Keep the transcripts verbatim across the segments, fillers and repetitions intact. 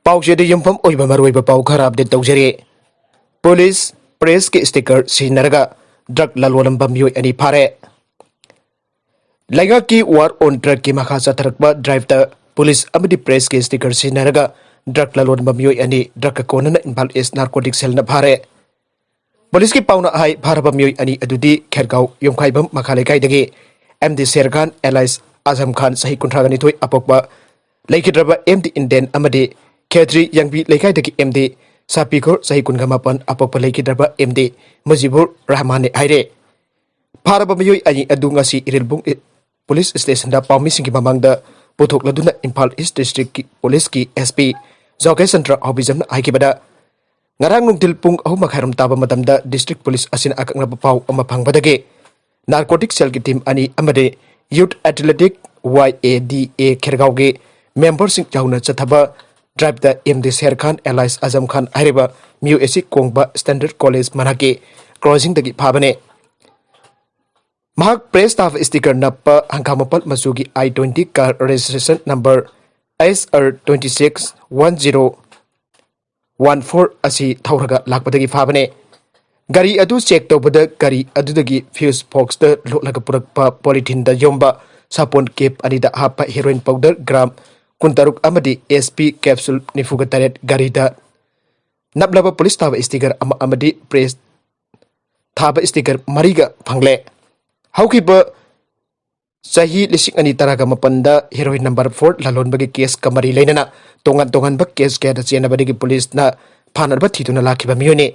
ꯄꯥꯎꯆꯦꯗ ꯌꯨꯝꯐꯝ ꯑꯣꯏꯕ ꯃꯔꯨꯑꯣꯏꯕ ꯄꯥꯎ ꯈꯔ ꯑꯞꯗꯦꯠ ꯇꯧꯖꯔꯤ꯫ ꯄꯨꯂꯤꯁ ꯄ꯭ꯔꯦꯁꯀꯤ ꯁ꯭ꯇꯤꯀꯔ ꯁꯤꯖꯤꯟꯅꯔꯒ ꯗ꯭ꯔꯒ ꯂꯂꯣꯜꯂꯝꯕ ꯃꯤꯑꯣꯏ ꯑꯅꯤ ꯐꯥꯔꯦ꯫ ꯂꯩꯉꯥꯛꯀꯤ ꯋꯥꯔ ꯑꯣꯟ ꯗ꯭ꯔꯒꯀꯤ ꯃꯈꯥ ꯆꯠꯊꯔꯛꯄ ꯗ꯭ꯔꯥꯏꯚꯇ ꯄꯨꯂꯤꯁ ꯑꯃꯗꯤ ꯄ꯭ꯔꯦꯁꯀꯤ ꯁ꯭ꯇꯤꯀꯔ ꯁꯤꯖꯤꯟꯅꯔꯒ ꯗ꯭ꯔꯒ ꯂꯂꯣꯟꯕ ꯃꯤꯑꯣꯏ ꯑꯅꯤ ꯗ꯭ꯔꯒꯀ ꯀꯣꯟꯅꯅ ꯏꯝꯐꯥꯜ ꯏꯁ ꯅꯥꯔꯀꯣꯇꯤꯛ ꯁꯦꯜꯅ ꯐꯥꯔꯦ꯫ ꯄꯨꯂꯤꯁꯀꯤ ꯄꯥꯎꯅ ꯍꯥꯏ, ꯐꯥꯔꯕ ꯃꯤꯑꯣꯏ ꯑꯅꯤ ꯑꯗꯨꯗꯤ ꯈꯦꯔꯒꯥꯎ ꯌꯨꯝꯈꯥꯏꯕꯝ ꯃꯈꯥ ꯂꯩꯀꯥꯏꯗꯒꯤ ꯑꯦꯝ ꯗꯤ ꯁꯦꯔ ꯈꯥꯟ ꯑꯦꯂꯥꯏꯁ ꯑꯥꯖꯝ ꯈꯥꯟ, ꯆꯍꯤ ꯀꯨꯟꯊ꯭ꯔꯥꯒ ꯅꯤꯊꯣꯏ ꯑꯄꯣꯛꯄ, ꯂꯩꯈꯤꯗ꯭ꯔꯕ ꯑꯦꯝ ꯗꯤ ꯏꯟꯗꯦꯟ ꯑꯃꯗꯤ ꯈꯦꯇ꯭ꯔꯤ ꯌꯥꯡꯕꯤ ꯂꯩꯀꯥꯏꯗꯒꯤ ꯑꯦꯝ ꯗꯤ ꯁꯥꯄꯤꯈꯣꯔ, ꯆꯍꯤ ꯀꯨꯟꯒ ꯃꯥꯄꯟ ꯑꯄꯣꯛꯄ, ꯂꯩꯈꯤꯗ꯭ꯔꯕ ꯑꯦꯝ ꯗꯤ ꯃꯨꯖꯤꯕꯨꯔ ꯔꯍꯃꯥꯟꯅꯤ ꯍꯥꯏꯔꯦ꯫ ꯐꯥꯔꯕ ꯃꯤꯑꯣꯏ ꯑꯅꯤ ꯑꯗꯨ ꯉꯁꯤ ꯏꯔꯤꯜꯕꯨꯡ ꯏ-, ꯄꯨꯂꯤꯁ ꯁ꯭ꯇꯦꯁꯟꯗ ꯄꯥꯎꯃꯤꯁꯤꯡꯒꯤ ꯃꯃꯥꯡꯗ ꯄꯨꯊꯣꯛꯂꯗꯨꯅ ꯏꯝꯐꯥꯜ ꯏꯁ ꯗꯤꯁꯇ꯭ꯔꯤꯛꯀꯤ ꯄꯨꯂꯤꯁꯀꯤ ꯑꯦꯁ ꯄꯤ ꯖꯣꯒꯦꯁ ꯆꯟꯗ꯭ꯔ ꯑꯍꯧꯕꯤꯖꯝꯅ ꯍꯥꯏꯈꯤꯕꯗ, ꯉꯔꯥꯡ ꯅꯨꯡꯊꯤꯜ ꯄꯨꯡ ꯑꯍꯨꯝ ꯃꯈꯥꯏꯔꯣꯝ ꯇꯥꯕ ꯃꯇꯝꯗ ꯗꯤꯁꯇ꯭ꯔꯤꯛ ꯄꯨꯂꯤꯁ ꯑꯁꯤꯅ ꯑꯀꯛꯅꯕ ꯄꯥꯎ ꯑꯃ ꯐꯪꯕꯗꯒꯤ ꯅꯥꯔꯀꯣꯇꯤꯛ ꯁꯦꯜꯒꯤ ꯇꯤꯝ ꯑꯅꯤ ꯑꯃꯗꯤ ꯌꯨꯠ ꯑꯦꯊꯂꯦꯇꯤꯛ ꯋꯥꯏ ꯑꯦ ꯗꯤ ꯑꯦ ꯈꯦꯔꯒꯥꯎꯒꯤ ꯃꯦꯝꯕꯔꯁꯤꯡ ꯌꯥꯎꯅ ꯆꯠꯊꯕ ꯗ꯭ꯔꯥꯏꯚꯇ ꯑꯦꯝ ꯗꯤ ꯁꯦꯔ ꯈꯥꯟ ꯑꯦꯂꯥꯏꯁ ꯑꯖꯝ ꯈꯥꯟ ꯍꯥꯏꯔꯤꯕ ꯃꯤꯑꯣꯏ ꯑꯁꯤ ꯀꯣꯡꯕ ꯁ꯭ꯇꯦꯟꯗꯔꯗ ꯀꯣꯂꯦꯖ ꯃꯅꯥꯛꯀꯤ ꯀ꯭ꯔꯣꯁꯤꯡꯗꯒꯤ ꯐꯥꯕꯅꯦ꯫ ꯃꯍꯥꯛ ꯄ꯭ꯔꯦꯁ ꯊꯥꯕ ꯁ꯭ꯇꯤꯀꯔ ꯅꯞꯄ ꯍꯪꯒꯥꯝ ꯃꯄꯥꯜ ꯃꯆꯨꯒꯤ I twenty car registration number H R twenty six one zero one four ꯑꯁꯤ ꯊꯧꯔꯒ ꯂꯥꯛꯄꯗꯒꯤ ꯐꯥꯕꯅꯦ꯫ ꯒꯥꯔꯤ ꯑꯗꯨ ꯆꯦꯛ ꯇꯧꯕꯗ ꯒꯥꯔꯤ ꯑꯗꯨꯗꯒꯤ ꯐ꯭ꯌꯨꯁ ꯕꯣꯛꯁꯇ ꯂꯣꯠꯂꯒ ꯄꯨꯔꯛꯄ ꯄꯣꯂꯤꯊꯤꯟꯗ ꯌꯣꯝꯕ ꯁꯥꯄꯣꯟ ꯀꯦꯞ ꯑꯅꯤꯗ ꯍꯥꯞꯄ ꯍꯦꯔꯣꯏꯟ ꯄꯥꯎꯗꯔ ꯒ꯭ꯔꯥꯝ ꯀꯨꯟꯇꯔꯨꯛ ꯑꯃꯗꯤ ꯑꯦꯁ ꯄꯤ ꯀꯦꯞꯁꯨꯜ ꯅꯤꯐꯨꯒ ꯇꯔꯦꯠ ꯒꯥꯔꯤꯗ ꯅꯞꯂꯕ ꯄꯨꯂꯤꯁ ꯊꯥꯕ ꯁ꯭ꯇꯤꯀꯔ ꯑꯃ ꯑꯃꯗꯤ ꯄ꯭ꯔꯦꯁ ꯊꯥꯕ ꯁ꯭ꯇꯤꯀꯔ ꯃꯔꯤꯒ ꯐꯪꯂꯦ꯫ ꯍꯧꯈꯤꯕ ꯆꯍꯤ ꯂꯤꯁꯤꯡ ꯑꯅꯤ ꯇꯔꯥꯒ ꯃꯥꯄꯟꯗ ꯍꯦꯔꯣꯏꯟ ꯅꯝꯕꯔ ꯐꯣꯔ ꯂꯂꯣꯟꯕꯒꯤ ꯀꯦꯁꯀ ꯃꯔꯤ ꯂꯩꯅꯅ ꯇꯣꯉꯥꯟ ꯇꯣꯉꯥꯟꯕ ꯀꯦꯁ ꯀꯌꯥꯗ ꯆꯦꯟꯅꯕꯗꯒꯤ ꯄꯨꯂꯤꯁꯅ ꯐꯥꯅꯅꯕ ꯊꯤꯗꯨꯅ ꯂꯥꯛꯈꯤꯕ ꯃꯤꯑꯣꯏꯅꯤ꯫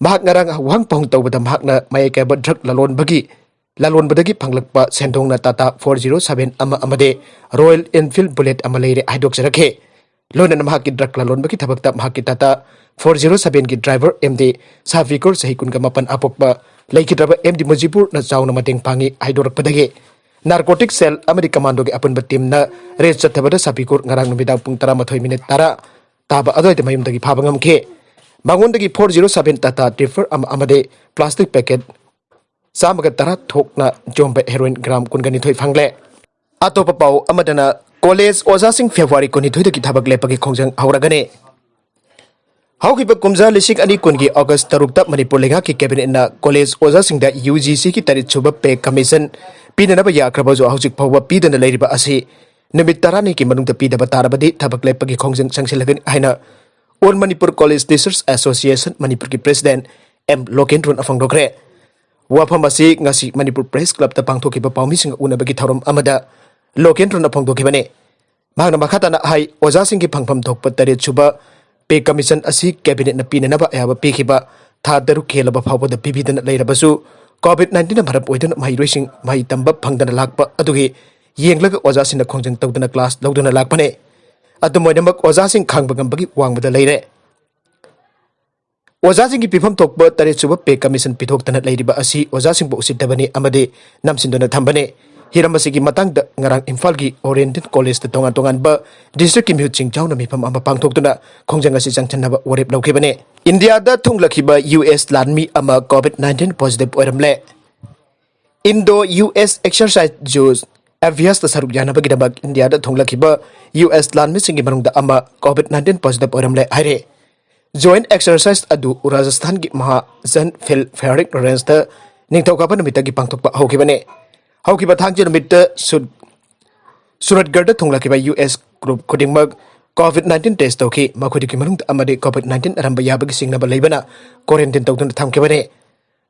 ꯃꯍꯥꯛ ꯉꯔꯥꯡ ꯋꯥꯍꯪ ꯄꯥꯎꯍꯪ ꯇꯧꯕꯗ ꯃꯍꯥꯛꯅ ꯃꯌꯥꯏ ꯀꯥꯏꯕ ꯗ꯭ꯔꯒ ꯂꯂꯣꯟꯕꯒꯤ, ꯂꯂꯣꯟꯕꯗꯒꯤ ꯐꯪꯂꯛꯄ ꯁꯦꯟꯗꯣꯡꯅ ꯇꯥꯇꯥ ꯐꯣꯔ ꯖꯤꯔꯣ ꯁꯚꯦꯟ ꯑꯃ ꯑꯃꯗꯤ ꯔꯣꯌꯦꯜ ꯏꯟꯐꯤꯜꯗ ꯕꯨꯂꯦꯠ ꯑꯃ ꯂꯩꯔꯦ ꯍꯥꯏꯗꯣꯛꯆꯔꯛꯈꯤ꯫ ꯂꯣꯏꯅꯅ ꯃꯍꯥꯛꯀꯤ ꯗ꯭ꯔꯒ ꯂꯂꯣꯟꯕꯒꯤ ꯊꯕꯛꯇ ꯃꯍꯥꯛꯀꯤ ꯇꯥꯇꯥ ꯐꯣꯔ ꯖꯤꯔꯣ ꯁꯚꯦꯟꯒꯤ ꯗ꯭ꯔꯥꯏꯚꯔ ꯑꯦꯝ ꯗꯤ ꯁꯥꯐꯤꯀꯨꯔ, ꯆꯍꯤ ꯀꯨꯟꯒ ꯃꯥꯄꯟ ꯑꯄꯣꯛꯄ, ꯂꯩꯈꯤꯗ꯭ꯔꯕ ꯑꯦꯝ ꯗꯤ ꯃꯨꯖꯤꯕꯨꯔꯅ ꯆꯥꯎꯅ ꯃꯇꯦꯡ ꯄꯥꯡꯉꯤ ꯍꯥꯏꯗꯣꯔꯛꯄꯗꯒꯤ ꯅꯥꯔꯀꯣꯇꯤꯛ ꯁꯦꯜ ꯑꯃꯗꯤ ꯀꯃꯥꯟꯗꯣꯒꯤ ꯑꯄꯨꯟꯕ ꯇꯤꯝꯅ ꯔꯦꯗ ꯆꯠꯊꯕꯗ ꯁꯥꯐꯤꯀꯨꯔ ꯉꯔꯥꯡ ꯅꯨꯃꯤꯗꯥꯡ ꯄꯨꯡ ꯇꯔꯥꯃꯥꯊꯣꯏ ꯃꯤꯅꯤꯠ ꯇꯔꯥ ꯇꯥꯕ ꯑꯗꯨꯋꯥꯏꯗ ꯃꯌꯨꯝꯗꯒꯤ ꯐꯥꯕ ꯉꯝꯈꯤ꯫ ꯃꯉꯣꯟꯗꯒꯤ ꯐꯣꯔ ꯖꯤꯔꯣ ꯁꯚꯦꯟ ꯇꯥꯇꯥ ꯇ꯭ꯔꯤꯐꯔ ꯑꯃ ꯑꯃꯗꯤ ꯄ꯭ꯂꯥꯁꯇꯤꯛ ꯄꯦꯀꯦꯠ ꯆꯥꯝꯃꯒ ꯇꯔꯥ ꯊꯣꯛꯅ ꯌꯣꯝꯕ ꯍꯦꯔꯣꯏꯟ ꯒ꯭ꯔꯥꯝ ꯀꯨꯟꯒ ꯅꯤꯊꯣꯏ ꯐꯪꯂꯦ꯫ ꯑꯇꯣꯞꯄ ꯄꯥꯎ ꯑꯃꯗꯅ ꯀꯣꯂꯦꯖ ꯑꯣꯖꯥꯁꯤꯡ ꯐꯦꯕ꯭ꯔꯨꯋꯥꯔꯤ ꯀꯨꯟꯅꯤꯊꯣꯏꯗꯒꯤ ꯊꯕꯛ ꯂꯦꯞꯄꯒꯤ ꯈꯣꯡꯖꯪ ꯍꯧꯔꯒꯅꯤ꯫ ꯍꯧꯈꯤꯕ ꯀꯨꯝꯖꯥ ꯂꯤꯁꯤꯡ ꯑꯅꯤ ꯀꯨꯟꯒꯤ ꯑꯣꯒꯁ ꯇꯔꯨꯛꯇ ꯃꯅꯤꯄꯨꯔ ꯂꯩꯉꯥꯛꯀꯤ ꯀꯦꯕꯤꯅꯦꯠꯅ ꯀꯣꯂꯦꯖ ꯑꯣꯖꯥꯁꯤꯡꯗ ꯌꯨ ꯖꯤ ꯁꯤꯒꯤ ꯇꯔꯦꯠ ꯁꯨꯕ ꯄꯦ ꯀꯃꯤꯁꯟ ꯄꯤꯅꯅꯕ ꯌꯥꯈ꯭ꯔꯕꯁꯨ ꯍꯧꯖꯤꯛ ꯐꯥꯎꯕ ꯄꯤꯗꯅ ꯂꯩꯔꯤꯕ ꯑꯁꯤ ꯅꯨꯃꯤꯠ ꯇꯔꯥꯅꯤꯒꯤ ꯃꯅꯨꯡꯗ ꯄꯤꯗꯕ ꯇꯥꯔꯕꯗꯤ ꯊꯕꯛ ꯂꯦꯞꯄꯒꯤ ꯈꯣꯡꯖꯪ ꯆꯪꯁꯤꯜꯂꯒꯅꯤ ꯍꯥꯏꯅ All Manipur College Teachers Association ꯃꯅꯤꯄꯨꯔꯒꯤ ꯄ꯭ꯔꯦꯁꯤꯗꯦꯟꯠ ꯑꯦꯝ ꯂꯣꯀꯦꯟꯗ꯭ꯔꯣꯅ ꯐꯣꯡꯗꯣꯛꯈ꯭ꯔꯦ꯫ ꯋꯥꯐꯝ ꯑꯁꯤ ꯉꯁꯤ ꯃꯅꯤꯄꯨꯔ ꯄ꯭ꯔꯦꯁ ꯀ꯭ꯂꯕꯇ ꯄꯥꯡꯊꯣꯛꯈꯤꯕ ꯄꯥꯎꯃꯤꯁꯤꯡꯒ ꯎꯅꯕꯒꯤ ꯊꯧꯔꯝ ꯑꯃꯗ ꯂꯣꯀꯦꯟꯗ꯭ꯔꯣꯅ ꯐꯣꯡꯗꯣꯛꯈꯤꯕꯅꯤ꯫ ꯃꯍꯥꯛꯅ ꯃꯈꯥ ꯇꯥꯅ ꯍꯥꯏ, ꯑꯣꯖꯥꯁꯤꯡꯒꯤ ꯐꯪꯐꯝ ꯊꯣꯛꯄ ꯇꯔꯦꯠ ꯁꯨꯕ ꯄꯦ ꯀꯃꯤꯁꯟ ꯑꯁꯤ ꯀꯦꯕꯤꯅꯦꯠꯅ ꯄꯤꯅꯅꯕ ꯑꯌꯥꯕ ꯄꯤꯈꯤꯕ ꯊꯥ ꯇꯔꯨꯛ ꯍꯦꯜꯂꯕ ꯐꯥꯎꯕꯗ ꯄꯤꯕꯤꯗꯅ ꯂꯩꯔꯕꯁꯨ, ꯀꯣꯚꯤꯗ ꯅꯥꯏꯟꯇꯤꯟꯅ ꯃꯔꯝ ꯑꯣꯏꯗꯨꯅ ꯃꯍꯩꯔꯣꯏꯁꯤꯡ ꯃꯍꯩ ꯇꯝꯕ ꯐꯪꯗꯅ ꯂꯥꯛꯄ ꯑꯗꯨꯒꯤ ꯌꯦꯡꯂꯒ ꯑꯣꯖꯥꯁꯤꯡꯅ ꯈꯣꯡꯖꯪ ꯇꯧꯗꯨꯅ ꯀ꯭ꯂꯥꯁ ꯂꯧꯗꯨꯅ ꯂꯥꯛꯄꯅꯦ꯫ ꯑꯗꯨꯝ ꯑꯣꯏꯅꯃꯛ, ꯑꯣꯖꯥꯁꯤꯡ ꯈꯥꯡꯕ ꯉꯝꯕꯒꯤ ꯋꯥꯡꯃꯗ ꯂꯩꯔꯦ꯫ ꯑꯣꯖꯥꯁꯤꯡꯒꯤ ꯄꯤꯐꯝ ꯊꯣꯛꯄ ꯇꯔꯦꯠ ꯁꯨꯕ ꯄꯦ ꯀꯃꯤꯁꯟ ꯄꯤꯊꯣꯛꯇꯅ ꯂꯩꯔꯤꯕ ꯑꯁꯤ ꯑꯣꯖꯥꯁꯤꯡꯕꯨ ꯎꯁꯤꯠꯇꯕꯅꯤ ꯑꯃꯗꯤ ꯅꯝꯁꯤꯟꯗꯨꯅ ꯊꯝꯕꯅꯤ꯫ ꯍꯤꯔꯝ ꯑꯁꯤꯒꯤ ꯃꯇꯥꯡꯗ ꯉꯔꯥꯡ ꯏꯝꯐꯥꯜꯒꯤ ꯑꯣꯔꯤꯌꯦꯟꯇꯦꯜ ꯀꯣꯂꯦꯖꯇ ꯇꯣꯉꯥꯟ ꯇꯣꯉꯥꯟꯕ ꯗꯤꯁꯇ꯭ꯔꯤꯛꯀꯤ ꯃꯤꯍꯨꯠꯁꯤꯡ ꯌꯥꯎꯅ ꯃꯤꯐꯝ ꯑꯃ ꯄꯥꯡꯊꯣꯛꯇꯨꯅ ꯈꯣꯡꯖꯪ ꯑꯁꯤ ꯆꯪꯁꯤꯟꯅꯕ ꯋꯥꯔꯦꯞ ꯂꯧꯈꯤꯕꯅꯤ꯫ ꯏꯟꯗꯤꯌꯥꯗ ꯊꯨꯡꯂꯛꯈꯤꯕ ꯌꯨ ꯑꯦꯁ ꯂꯥꯟꯃꯤ ꯑꯃ ꯀꯣꯚꯤꯗ ꯅꯥꯏꯟꯇꯤꯟ ꯄꯣꯖꯤꯇꯤꯚ ꯑꯣꯏꯔꯝꯂꯦ꯫ Indo U S exercise Yudh ꯑꯦꯚꯤꯌꯁꯇ ꯁꯔꯨꯛ ꯌꯥꯅꯕꯒꯤꯗꯃꯛ ꯏꯟꯗꯤꯌꯥꯗ ꯊꯨꯡꯂꯛꯈꯤꯕ ꯌꯨ ꯑꯦꯁ ꯂꯥꯟꯃꯤꯁꯤꯡꯒꯤ ꯃꯅꯨꯡꯗ ꯑꯃ ꯀꯣꯚꯤꯗ ꯅꯥꯏꯟꯇꯤꯟ ꯄꯣꯖꯤꯇꯤꯚ ꯑꯣꯏꯔꯝꯂꯦ ꯍꯥꯏꯔꯦ꯫ ꯖꯣꯏꯟꯠ ꯑꯦꯛꯁꯔꯁꯥꯏꯖ ꯑꯗꯨ ꯔꯥꯖꯁꯊꯥꯟꯒꯤ ꯃꯍꯥꯖꯟ ꯐꯤꯜꯗ ꯐꯥꯌꯔꯤꯡ ꯔꯦꯟꯖꯇ ꯅꯤꯡꯊꯧꯀꯥꯕ ꯅꯨꯃꯤꯠꯇꯒꯤ ꯄꯥꯡꯊꯣꯛꯄ ꯍꯧꯈꯤꯕꯅꯤ꯫ ꯍꯧꯈꯤꯕ ꯊꯥꯡꯖ ꯅꯨꯃꯤꯠꯇ ꯁꯨꯠ-, ꯁꯨꯔꯠꯒꯔꯗ ꯊꯨꯡꯂꯛꯈꯤꯕ ꯌꯨ ꯑꯦꯁ ꯒ꯭ꯔꯨꯞ ꯈꯨꯗꯤꯡꯃꯛ ꯀꯣꯚꯤꯗ ꯅꯥꯏꯟꯇꯤꯟ ꯇꯦꯁ ꯇꯧꯈꯤ꯫ ꯃꯈꯣꯏꯗꯨꯒꯤ ꯃꯅꯨꯡꯗ ꯑꯃꯗꯤ ꯀꯣꯚꯤꯗ ꯅꯥꯏꯟꯇꯤꯟ ꯑꯔꯝꯕ ꯌꯥꯕꯒꯤ ꯆꯤꯡꯅꯕ ꯂꯩꯕꯅ ꯀ꯭ꯋꯥꯔꯦꯟꯇꯤꯟ ꯇꯧꯗꯨꯅ ꯊꯝꯈꯤꯕꯅꯤ꯫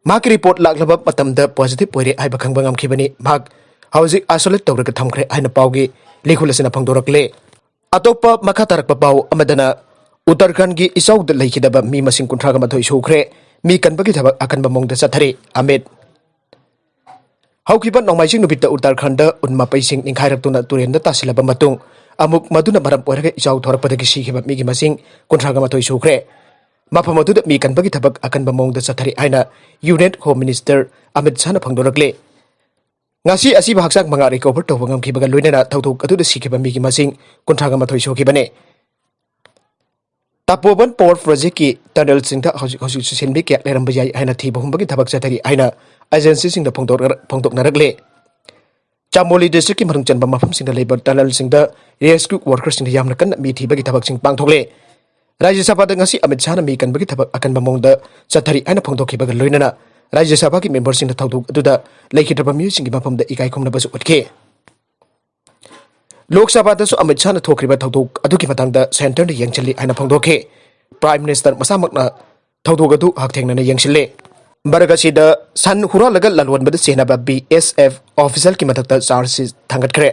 ꯃꯍꯥꯛꯀꯤ ꯔꯤꯄꯣꯔꯠ ꯂꯥꯛꯂꯕ ꯃꯇꯝꯗ ꯄꯣꯖꯤꯇꯤꯚ ꯑꯣꯏꯔꯦ ꯍꯥꯏꯕ ꯈꯪꯕ ꯉꯝꯈꯤꯕꯅꯤ꯫ ꯃꯍꯥꯛ ꯍꯧꯖꯤꯛ ꯑꯥꯏꯁꯣꯂꯦꯠ ꯇꯧꯔꯒ ꯊꯝꯈ꯭ꯔꯦ ꯍꯥꯏꯅ ꯄꯥꯎꯒꯤ ꯂꯤꯈꯨꯜ ꯑꯁꯤꯅ ꯐꯣꯡꯗꯣꯔꯛꯂꯦ꯫ ꯑꯇꯣꯞꯄ ꯃꯈꯥ ꯇꯥꯔꯛꯄ ꯄꯥꯎ ꯑꯃꯗꯅ, ꯎꯠꯇꯔꯈꯟꯒꯤ ꯏꯆꯥꯎꯗ ꯂꯩꯈꯤꯗꯕ ꯃꯤ ꯃꯁꯤꯡ ꯀꯨꯟꯊ꯭ꯔꯥꯒ ꯃꯥꯊꯣꯏ ꯁꯨꯈ꯭ꯔꯦ꯫ ꯃꯤ ꯀꯟꯕꯒꯤ ꯊꯕꯛ ꯑꯀꯟꯕ ꯃꯑꯣꯡꯗ ꯆꯠꯊꯔꯤ꯫ ꯑꯃꯤꯠ꯫ ꯍꯧꯈꯤꯕ ꯅꯣꯡꯃꯥꯏꯖꯤꯡ ꯅꯨꯃꯤꯠꯇ ꯎꯠꯇꯔꯈꯟꯗ ꯎꯟ ꯃꯄꯩꯁꯤꯡ ꯅꯤꯡꯈꯥꯏꯔꯛꯇꯨꯅ ꯇꯨꯔꯦꯟꯗ ꯇꯥꯁꯤꯜꯂꯕ ꯃꯇꯨꯡ, ꯑꯃꯨꯛ ꯃꯗꯨꯅ ꯃꯔꯝ ꯑꯣꯏꯔꯒ ꯏꯆꯥꯎ ꯊꯣꯔꯛꯄꯗꯒꯤ ꯁꯤꯈꯤꯕ ꯃꯤꯒꯤ ꯃꯁꯤꯡ ꯀꯨꯟꯊ꯭ꯔꯥꯒ ꯃꯥꯊꯣꯏ ꯁꯨꯈ꯭ꯔꯦ꯫ ꯃꯐꯝ ꯑꯗꯨꯗ ꯃꯤ ꯀꯟꯕꯒꯤ ꯊꯕꯛ ꯑꯀꯟꯕ ꯃꯑꯣꯡꯗ ꯆꯠꯊꯔꯤ ꯍꯥꯏꯅ ꯌꯨꯅꯤꯌꯟ ꯍꯣꯝ ꯃꯤꯅꯤꯁꯇꯔ ꯑꯃꯤꯠ ꯁꯥꯍꯅ ꯐꯣꯡꯗꯣꯔꯛꯂꯤ꯫ ꯉꯁꯤ ꯑꯁꯤꯕ ꯍꯛꯆꯥꯡ ꯃꯉꯥ ꯔꯤꯀꯣꯚꯔ ꯇꯧꯕ ꯉꯝꯈꯤꯕꯒ ꯂꯣꯏꯅꯅ ꯊꯧꯗꯣꯛ ꯑꯗꯨꯗ ꯁꯤꯈꯤꯕ ꯃꯤꯒꯤ ꯃꯁꯤꯡ ꯀꯨꯟꯊ꯭ꯔꯥꯒ ꯃꯥꯊꯣꯏ ꯁꯨꯈꯤꯕꯅꯤ꯫ ꯇꯄꯣꯕꯟ ꯄꯥꯋꯔ ꯄ꯭ꯔꯣꯖꯦꯛꯀꯤ ꯇꯅꯦꯜꯁꯤꯡꯗ ꯍꯧꯖꯤꯛ ꯍꯧꯖꯤꯛꯁꯨ ꯁꯤꯟꯃꯤ ꯀꯌꯥ ꯂꯩꯔꯝꯕ ꯌꯥꯏ ꯍꯥꯏꯅ ꯊꯤꯕ ꯍꯨꯝꯕꯒꯤ ꯊꯕꯛ ꯆꯠꯊꯔꯤ ꯍꯥꯏꯅ ꯑꯦꯖꯦꯟꯁꯤꯁꯤꯡꯅ ꯐꯣꯡꯗꯣꯛꯅꯔ-, ꯐꯣꯡꯗꯣꯛꯅꯔꯛꯂꯦ꯫ ꯆꯃꯣꯂꯤ ꯗꯤꯁꯇ꯭ꯔꯤꯛꯀꯤ ꯃꯅꯨꯡ ꯆꯟꯕ ꯃꯐꯝꯁꯤꯡꯗ ꯂꯩꯕ ꯇꯅꯦꯜꯁꯤꯡꯗ ꯔꯦꯁꯀ꯭ꯌꯨ ꯋꯥꯔꯀꯔꯁꯤꯡꯅ ꯌꯥꯝꯅ ꯀꯟꯅ ꯃꯤ ꯊꯤꯕꯒꯤ ꯊꯕꯛꯁꯤꯡ ꯄꯥꯡꯊꯣꯛꯂꯦ꯫ ꯔꯥꯖ꯭ꯌ ꯁꯚꯥꯗ ꯉꯁꯤ ꯑꯃꯤꯠ ꯁꯥꯍꯅ ꯃꯤ ꯀꯟꯕꯒꯤ ꯊꯕꯛ ꯑꯀꯟꯕ ꯃꯑꯣꯡꯗ ꯆꯠꯊꯔꯤ ꯍꯥꯏꯅ ꯐꯣꯡꯗꯣꯛꯈꯤꯕꯒ ꯂꯣꯏꯅꯅ ꯔꯥꯖ꯭ꯌ ꯁꯚꯥꯒꯤ ꯃꯦꯝꯕꯔꯁꯤꯡꯅ ꯊꯧꯗꯣꯛ ꯑꯗꯨꯗ ꯂꯩꯈꯤꯗ꯭ꯔꯕ ꯃꯤꯑꯣꯏꯁꯤꯡꯒꯤ ꯃꯐꯝꯗ ꯏꯀꯥꯏ ꯈꯨꯝꯅꯕꯁꯨ ꯎꯠꯈꯤ꯫ ꯂꯣꯛ ꯁꯚꯥꯗꯁꯨ ꯑꯃꯤꯠ ꯁꯥꯍꯅ ꯊꯣꯛꯈ꯭ꯔꯤꯕ ꯊꯧꯗꯣꯛ ꯑꯗꯨꯒꯤ ꯃꯇꯥꯡꯗ ꯁꯦꯟꯇꯔꯅ ꯌꯦꯡꯁꯤꯜꯂꯤ ꯍꯥꯏꯅ ꯐꯣꯡꯗꯣꯛꯈꯤ꯫ ꯄ꯭ꯔꯥꯏꯝ ꯃꯤꯅꯤꯁꯇꯔ ꯃꯁꯥꯃꯛꯅ ꯊꯧꯗꯣꯛ ꯑꯗꯨ ꯍꯛꯊꯦꯡꯅꯅ ꯌꯦꯡꯁꯤꯜꯂꯤ꯫ ꯃꯔꯛ ꯑꯁꯤꯗ ꯁꯟ ꯍꯨꯔꯥꯜꯂꯒ ꯂꯂꯣꯟꯕꯗ ꯆꯦꯟꯅꯕ ꯕꯤ ꯑꯦꯁ ꯑꯦꯐ ꯑꯣꯐꯤꯁꯔꯒꯤ ꯃꯊꯛꯇ ꯆꯥꯔꯖ ꯁꯤꯠ ꯊꯥꯡꯒꯠꯈ꯭ꯔꯦ꯫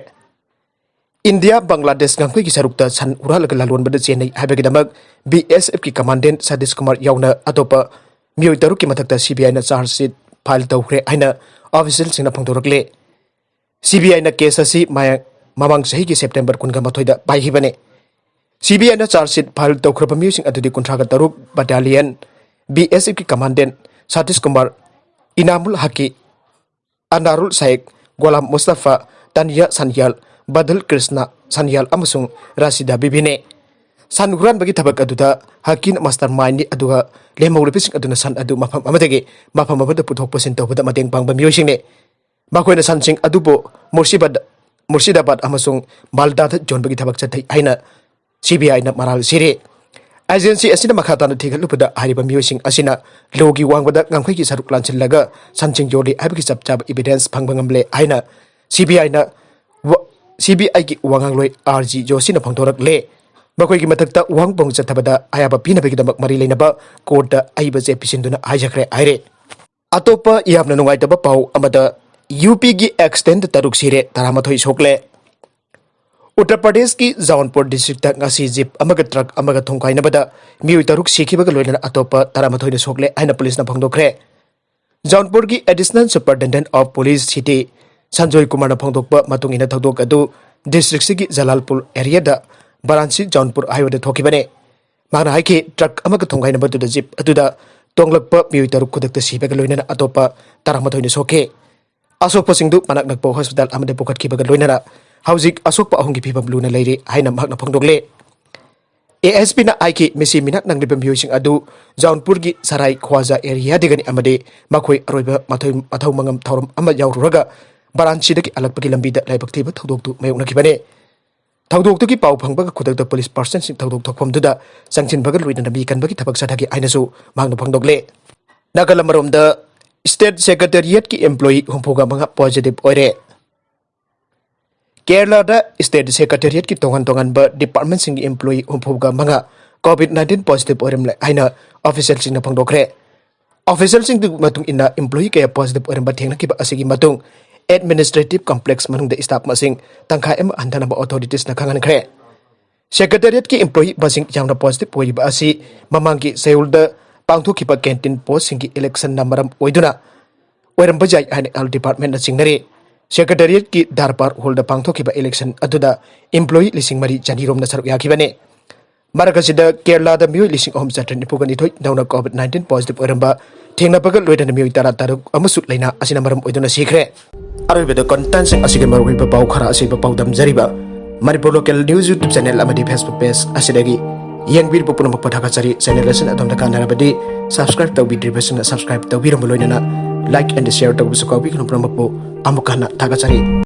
ꯏꯟꯗꯤꯌꯥ ꯕꯪꯒ꯭ꯂꯥꯗꯦꯁ ꯉꯝꯈꯩꯒꯤ ꯁꯔꯨꯛꯇ ꯁꯟ ꯍꯨꯔꯥꯜꯂꯒ ꯂꯂꯣꯟꯕꯗ ꯆꯦꯟꯅꯩ ꯍꯥꯏꯕꯒꯤꯗꯃꯛ ꯕꯤ ꯑꯦꯁ ꯑꯦꯐꯀꯤ ꯀꯃꯥꯟꯗꯦꯟ ꯁꯇꯤꯁ ꯀꯨꯃꯥꯔ ꯌꯥꯎꯅ ꯑꯇꯣꯞꯄ ꯃꯤꯑꯣꯏ ꯇꯔꯨꯛꯀꯤ ꯃꯊꯛꯇ ꯁꯤ ꯕꯤ ꯑꯥꯏꯅ ꯆꯥꯔꯖ ꯁꯤꯠ ꯐꯥꯏꯜ ꯇꯧꯈ꯭ꯔꯦ ꯍꯥꯏꯅ ꯑꯣꯐꯤꯁꯤꯌꯦꯜꯁꯤꯡꯅ ꯐꯣꯡꯗꯣꯔꯛꯂꯦ꯫ ꯁꯤ ꯕꯤ ꯑꯥꯏꯅ ꯀꯦꯁ ꯑꯁꯤ ꯃꯌꯥ-, ꯃꯃꯥꯡ ꯆꯍꯤꯒꯤ ꯁꯦꯞꯇꯦꯝꯕꯔ ꯀꯨꯟꯒ ꯃꯥꯊꯣꯏꯗ ꯄꯥꯏꯈꯤꯕꯅꯤ꯫ ꯁꯤ ꯕꯤ ꯑꯥꯏꯅ ꯆꯥꯔꯖ ꯁꯤꯠ ꯐꯥꯏꯜ ꯇꯧꯈ꯭ꯔꯕ ꯃꯤꯑꯣꯏꯁꯤꯡ ꯑꯗꯨꯗꯤ ꯀꯨꯟꯊ꯭ꯔꯥꯒ ꯇꯔꯨꯛ ꯕꯠꯇꯥꯂꯤꯌꯟ, ꯕꯤ ꯑꯦꯁ ꯑꯦꯐꯀꯤ ꯀꯃꯥꯟꯗꯦꯟ ꯁꯇꯤꯁ ꯀꯨꯃꯥꯔ, ꯏꯅꯥꯃꯨꯜ ꯍꯛꯀꯤ, ꯑꯅꯥꯔꯨꯜ ꯁꯥꯏꯛ, ꯒꯣꯂꯥꯝ ꯃꯨꯁꯇꯐꯥ, ꯇꯥꯅꯤꯌꯥ ꯁꯟꯌꯥꯜ, ꯕꯗꯜ ꯀ꯭ꯔꯤꯁꯅ ꯁꯟꯌꯥꯜ ꯑꯃꯁꯨꯡ ꯔꯥꯁꯤꯗꯥ ꯕꯤꯕꯤꯅꯦ꯫ ꯁꯟ ꯍꯨꯔꯥꯟꯕꯒꯤ ꯊꯕꯛ ꯑꯗꯨꯗ ꯍꯛꯀꯤꯅ ꯃꯥꯁꯇꯔ ꯃꯥꯏꯟꯅꯤ, ꯑꯗꯨꯒ ꯂꯦꯝꯍꯧꯔꯤꯕꯁꯤꯡ ꯑꯗꯨꯅ ꯁꯟ ꯑꯗꯨ ꯃꯐꯝ ꯑꯃꯗꯒꯤ ꯃꯐꯝ ꯑꯃꯗ ꯄꯨꯊꯣꯛ ꯄꯨꯁꯤꯟ ꯇꯧꯕꯗ ꯃꯇꯦꯡ ꯄꯥꯡꯕ ꯃꯤꯑꯣꯏꯁꯤꯡꯅꯤ꯫ ꯃꯈꯣꯏꯅ ꯁꯟꯁꯤꯡ ꯑꯗꯨꯕꯨ ꯃꯨꯔꯁꯤꯕꯥꯗ-, ꯃꯨꯔꯁꯤꯗꯥꯕꯥꯗ ꯑꯃꯁꯨꯡ ꯃꯥꯜꯗꯥꯗ ꯌꯣꯟꯕꯒꯤ ꯊꯕꯛ ꯆꯠꯊꯩ ꯍꯥꯏꯅ ꯁꯤ ꯕꯤ ꯑꯥꯏꯅ ꯃꯔꯥꯜ ꯁꯤꯔꯤ꯫ ꯑꯦꯖꯦꯟꯁꯤ ꯑꯁꯤꯅ ꯃꯈꯥ ꯇꯥꯅ ꯊꯤꯒꯠꯂꯨꯕꯗ ꯍꯥꯏꯔꯤꯕ ꯃꯤꯑꯣꯏꯁꯤꯡ ꯑꯁꯤꯅ ꯂꯣꯒꯤ ꯋꯥꯡꯃꯗ ꯉꯝꯈꯩꯒꯤ ꯁꯔꯨꯛ ꯂꯥꯟꯁꯤꯜꯂꯒ ꯁꯟꯁꯤꯡ ꯌꯣꯜꯂꯤ ꯍꯥꯏꯕꯒꯤ ꯆꯞ ꯆꯥꯕ ꯏꯕꯤꯗꯦꯟꯁ ꯐꯪꯕ ꯉꯝꯂꯦ ꯍꯥꯏꯅ ꯁꯤ ꯕꯤ ꯑꯥꯏꯅ ꯋꯥ-, ꯁꯤ ꯕꯤ ꯑꯥꯏꯒꯤ ꯋꯥꯉꯥꯡꯂꯣꯏ ꯑꯥꯔ ꯖꯤ ꯖꯣꯁꯤꯅ ꯐꯣꯡꯗꯣꯔꯛꯂꯦ꯫ ꯃꯈꯣꯏꯒꯤ ꯃꯊꯛꯇ ꯋꯥꯍꯪ ꯄꯥꯎꯈꯨꯝ ꯆꯠꯊꯕꯗ ꯑꯌꯥꯕ ꯄꯤꯅꯕꯒꯤꯗꯃꯛ ꯃꯔꯤ ꯂꯩꯅꯕ ꯀꯣꯔꯠꯇ ꯑꯏꯕ ꯆꯦ ꯄꯤꯁꯤꯟꯗꯨꯅ ꯍꯥꯏꯖꯈ꯭ꯔꯦ ꯍꯥꯏꯔꯦ꯫ ꯑꯇꯣꯞꯄ ꯌꯥꯝꯅ ꯅꯨꯡꯉꯥꯏꯇꯕ ꯄꯥꯎ ꯑꯃꯗ, ꯌꯨ ꯄꯤꯒꯤ ꯑꯦꯛꯁꯤꯗꯦꯟꯠ ꯇꯔꯨꯛ ꯁꯤꯔꯦ, ꯇꯔꯥꯃꯥꯊꯣꯏ ꯁꯣꯛꯂꯦ꯫ ꯎꯠꯇꯔ ꯄ꯭ꯔꯗꯦꯁꯀꯤ ꯖꯧꯟꯄꯨꯔ ꯗꯤꯁꯇ꯭ꯔꯤꯛꯇ ꯉꯁꯤ ꯖꯤꯞ ꯑꯃꯒ ꯇ꯭ꯔꯛ ꯑꯃꯒ ꯊꯣꯡꯒꯥꯏꯅꯕꯗ ꯃꯤꯑꯣꯏ ꯇꯔꯨꯛ ꯁꯤꯈꯤꯕꯒ ꯂꯣꯏꯅꯅ ꯑꯇꯣꯞꯄ ꯇꯔꯥꯃꯥꯊꯣꯏꯅ ꯁꯣꯛꯂꯦ ꯍꯥꯏꯅ ꯄꯨꯂꯤꯁꯅ ꯐꯣꯡꯗꯣꯛꯈ꯭ꯔꯦ꯫ ꯖꯧꯟꯄꯨꯔꯒꯤ additional superintendent of police city Sanjay ꯀꯨꯃꯥꯔꯅ ꯐꯣꯡꯗꯣꯛꯄ ꯃꯇꯨꯡ ꯏꯟꯅ, ꯊꯧꯗꯣꯛ ꯑꯗꯨ ꯗꯤꯁꯇ꯭ꯔꯤꯛꯁꯤꯒꯤ ꯖꯂꯥꯜꯄꯨꯔ ꯑꯦꯔꯤꯌꯥꯗ ꯕꯔꯥꯟꯁꯤ ꯖꯧꯟꯄꯨꯔ ꯍꯥꯏꯋꯦꯗ ꯊꯣꯛꯈꯤꯕꯅꯤ꯫ ꯃꯍꯥꯛꯅ ꯍꯥꯏꯈꯤ, ꯇ꯭ꯔꯛ ꯑꯃꯒ ꯊꯣꯡꯒꯥꯏꯅꯕꯗꯨꯗ ꯖꯤꯞ ꯑꯗꯨꯗ ꯇꯣꯡꯂꯛꯄ ꯃꯤꯑꯣꯏ ꯇꯔꯨꯛ ꯈꯨꯗꯛꯇ ꯁꯤꯕꯒ ꯂꯣꯏꯅꯅ ꯑꯇꯣꯞꯄ ꯇꯔꯥꯃꯥꯊꯣꯏꯅ ꯁꯣꯛꯈꯤ꯫ ꯑꯁꯣꯛꯄꯁꯤꯡꯗꯨ ꯃꯅꯥꯛ ꯅꯛꯄ ꯍꯣꯁꯄꯤꯇꯥꯜ ꯑꯃꯗ ꯄꯨꯈꯠꯈꯤꯕꯒ ꯂꯣꯏꯅꯅ ꯍꯧꯖꯤꯛ ꯑꯁꯣꯛꯄ ꯑꯍꯨꯝꯒꯤ ꯐꯤꯕꯝ ꯂꯨꯅ ꯂꯩꯔꯤ ꯍꯥꯏꯅ ꯃꯍꯥꯛꯅ ꯐꯣꯡꯗꯣꯛꯂꯦ꯫ ꯑꯦ ꯑꯦꯁ ꯄꯤꯅ ꯍꯥꯏꯈꯤ, ꯃꯁꯤ ꯃꯤꯅꯥꯛ ꯅꯪꯂꯤꯕ ꯃꯤꯑꯣꯏꯁꯤꯡ ꯑꯗꯨ ꯖꯧꯟꯄꯨꯔꯒꯤ ꯁꯔꯥꯏ ꯈ꯭ꯋꯥꯖꯥ ꯑꯦꯔꯤꯌꯥꯗꯒꯤꯅꯤ ꯑꯃꯗꯤ ꯃꯈꯣꯏ ꯑꯔꯣꯏꯕ ꯃꯊꯧ-, ꯃꯊꯧ ꯃꯉꯝ ꯊꯧꯔꯝ ꯑꯃ ꯌꯥꯎꯔꯨꯔꯒ ꯕꯔꯥꯟꯁꯤꯗꯒꯤ ꯍꯜꯂꯛꯄꯒꯤ ꯂꯝꯕꯤꯗ ꯂꯥꯏꯕꯛ ꯊꯤꯕ ꯊꯧꯗꯣꯛꯇꯨ ꯃꯥꯌꯣꯛꯅꯈꯤꯕꯅꯤ꯫ ꯊꯧꯗꯣꯛꯇꯨꯒꯤ ꯄꯥꯎ ꯐꯪꯕꯒ ꯈꯨꯗꯛꯇ ꯄꯨꯂꯤꯁ ꯄꯥꯔꯁꯟꯁꯤꯡ ꯊꯧꯗꯣꯛ ꯊꯣꯛꯐꯝꯗꯨꯗ ꯆꯪꯁꯤꯟꯕꯒ ꯂꯣꯏꯅꯅ ꯃꯤ ꯀꯟꯕꯒꯤ ꯊꯕꯛ ꯆꯠꯊꯈꯤ ꯍꯥꯏꯅꯁꯨ ꯃꯍꯥꯛꯅ ꯐꯣꯡꯗꯣꯛꯂꯦ꯫ ꯅꯥꯒꯥꯂꯝ ꯑꯃꯔꯣꯝꯗ, ꯁ꯭ꯇꯦꯠ ꯁꯦꯀ꯭ꯔꯦꯇꯔꯤꯌꯦꯠꯀꯤ ꯏꯝꯄ꯭ꯂꯣꯌꯤ ꯍꯨꯝꯐꯨꯒ ꯃꯉꯥ ꯄꯣꯖꯤꯇꯤꯚ ꯑꯣꯏꯔꯦ꯫ ꯀꯦꯔꯂꯥꯗ ꯁ꯭ꯇꯦꯠ ꯁꯦꯀ꯭ꯔꯦꯇꯔꯤꯌꯦꯠꯀꯤ ꯇꯣꯉꯥꯟ ꯇꯣꯉꯥꯟꯕ ꯗꯤꯄꯥꯔꯠꯃꯦꯟꯠꯁꯤꯡꯒꯤ ꯏꯝꯄ꯭ꯂꯣꯌꯤ ꯍꯨꯝꯐꯨꯒ ꯃꯉꯥ ꯀꯣꯚꯤꯗ ꯅꯥꯏꯟꯇꯤꯟ ꯄꯣꯖꯤꯇꯤꯚ ꯑꯣꯏꯔꯝꯂꯦ ꯍꯥꯏꯅ ꯑꯣꯐꯤꯁꯤꯌꯦꯜꯁꯤꯡꯅ ꯐꯣꯡꯗꯣꯛꯈ꯭ꯔꯦ꯫ ꯑꯣꯐꯤꯁꯤꯌꯦꯜꯁꯤꯡꯗꯨꯒꯤ ꯃꯇꯨꯡ ꯏꯟꯅ, ꯏꯝꯄ꯭ꯂꯣꯌꯤ ꯀꯌꯥ ꯄꯣꯖꯤꯇꯤꯚ ꯑꯣꯏꯔꯝꯕ ꯊꯦꯡꯅꯈꯤꯕ ꯑꯁꯤꯒꯤ ꯃꯇꯨꯡ ꯑꯦꯗꯃꯤꯅꯤꯁꯇ꯭ꯔꯦꯇꯤꯚ ꯀꯝꯄ꯭ꯂꯦꯛꯁ ꯃꯅꯨꯡꯗ ꯁ꯭ꯇꯥꯐ ꯃꯁꯤꯡ ꯇꯪꯈꯥꯏ ꯑꯃ ꯍꯟꯊꯅꯕ ꯑꯣꯊꯣꯔꯤꯇꯤꯁꯅ ꯈꯪꯍꯟꯈ꯭ꯔꯦ꯫ ꯁꯦꯀ꯭ꯔꯦꯇꯔꯤꯌꯦꯠꯀꯤ ꯏꯝꯄ꯭ꯂꯣꯌꯤ ꯃꯁꯤꯡ ꯌꯥꯝꯅ ꯄꯣꯖꯤꯇꯤꯚ ꯑꯣꯏꯔꯤꯕ ꯑꯁꯤ ꯃꯃꯥꯡꯒꯤ ꯆꯌꯣꯜꯗ ꯄꯥꯡꯊꯣꯛꯈꯤꯕ ꯀꯦꯟꯇꯤꯟ ꯄꯣꯁꯁꯤꯡꯒꯤ ꯏꯂꯦꯛꯁꯟꯅ ꯃꯔꯝ ꯑꯣꯏꯗꯨꯅ ꯑꯣꯏꯔꯝꯕ ꯌꯥꯏ ꯍꯥꯏꯅ ꯍꯦꯜꯊ ꯗꯤꯄꯥꯔꯠꯃꯦꯟꯠꯅ ꯆꯤꯡꯅꯔꯤ꯫ ꯁꯦꯀ꯭ꯔꯦꯇꯔꯤꯌꯦꯠꯀꯤ ꯗꯔꯕꯥꯔ ꯍꯣꯜꯗ ꯄꯥꯡꯊꯣꯛꯈꯤꯕ ꯏꯂꯦꯛꯁꯟ ꯑꯗꯨꯗ ꯏꯝꯄ꯭ꯂꯣꯌꯤ ꯂꯤꯁꯤꯡ ꯃꯔꯤ ꯆꯅꯤꯔꯣꯝꯅ ꯁꯔꯨꯛ ꯌꯥꯈꯤꯕꯅꯤ꯫ ꯃꯔꯛ ꯑꯁꯤꯗ ꯀꯦꯔꯂꯥꯗ ꯃꯤꯑꯣꯏ ꯂꯤꯁꯤꯡ ꯑꯍꯨꯝ ꯆꯥꯇ꯭ꯔꯦꯠ ꯅꯤꯐꯨꯒ ꯅꯤꯊꯣꯏ ꯅꯧꯅ ꯀꯣꯚꯤꯗ ꯅꯥꯏꯟꯇꯤꯟ ꯄꯣꯖꯤꯇꯤꯚ ꯑꯣꯏꯔꯝꯕ ꯊꯦꯡꯅꯕꯒ ꯂꯣꯏꯅꯅ ꯃꯤꯑꯣꯏ ꯇꯔꯥ ꯇꯔꯨꯛ ꯑꯃꯁꯨ ꯂꯥꯏꯅꯥ ꯑꯁꯤꯅ ꯃꯔꯝ ꯑꯣꯏꯗꯨꯅ ꯁꯤꯈ꯭ꯔꯦ꯫ ꯑꯔꯣꯏꯕꯗ ꯀꯣꯟꯇꯦꯟꯠꯁꯤꯡ ꯑꯁꯤꯒꯤ ꯃꯔꯨꯑꯣꯏꯕ ꯄꯥꯎ ꯈꯔ ꯑꯁꯤꯕꯨ ꯄꯥꯎꯗꯝꯖꯔꯤꯕ Manipur local news YouTube channel ꯑꯃꯗꯤ ꯐꯦꯁꯕꯨꯛ ꯄꯦꯖ ꯑꯁꯤꯗꯒꯤ ꯌꯦꯡꯕꯤꯔꯤꯕ ꯄꯨꯝꯅꯃꯛꯄꯨ ꯊꯥꯒꯠꯆꯔꯤ꯫ ꯆꯦꯅꯦꯜ ꯑꯁꯤꯅ ꯑꯗꯣꯝꯗ ꯀꯥꯟꯅꯔꯕꯗꯤ ꯁꯕꯁꯀ꯭ꯔꯥꯏꯕ ꯇꯧꯕꯤꯗ꯭ꯔꯤꯕꯁꯤꯡꯅ ꯁꯕꯁꯀ꯭ꯔꯥꯏꯕ ꯇꯧꯕꯤꯔꯝꯕ ꯂꯣꯏꯅꯅ ꯂꯥꯏꯛ ꯑꯦꯟ ꯁꯤꯌꯔ ꯇꯧꯕꯁꯨ ꯀꯥꯎꯕꯤꯒꯅꯨ꯫ ꯄꯨꯝꯅꯃꯛꯄꯨ ꯑꯃꯨꯛ ꯍꯟꯅ ꯊꯥꯒꯠꯆꯔꯤ꯫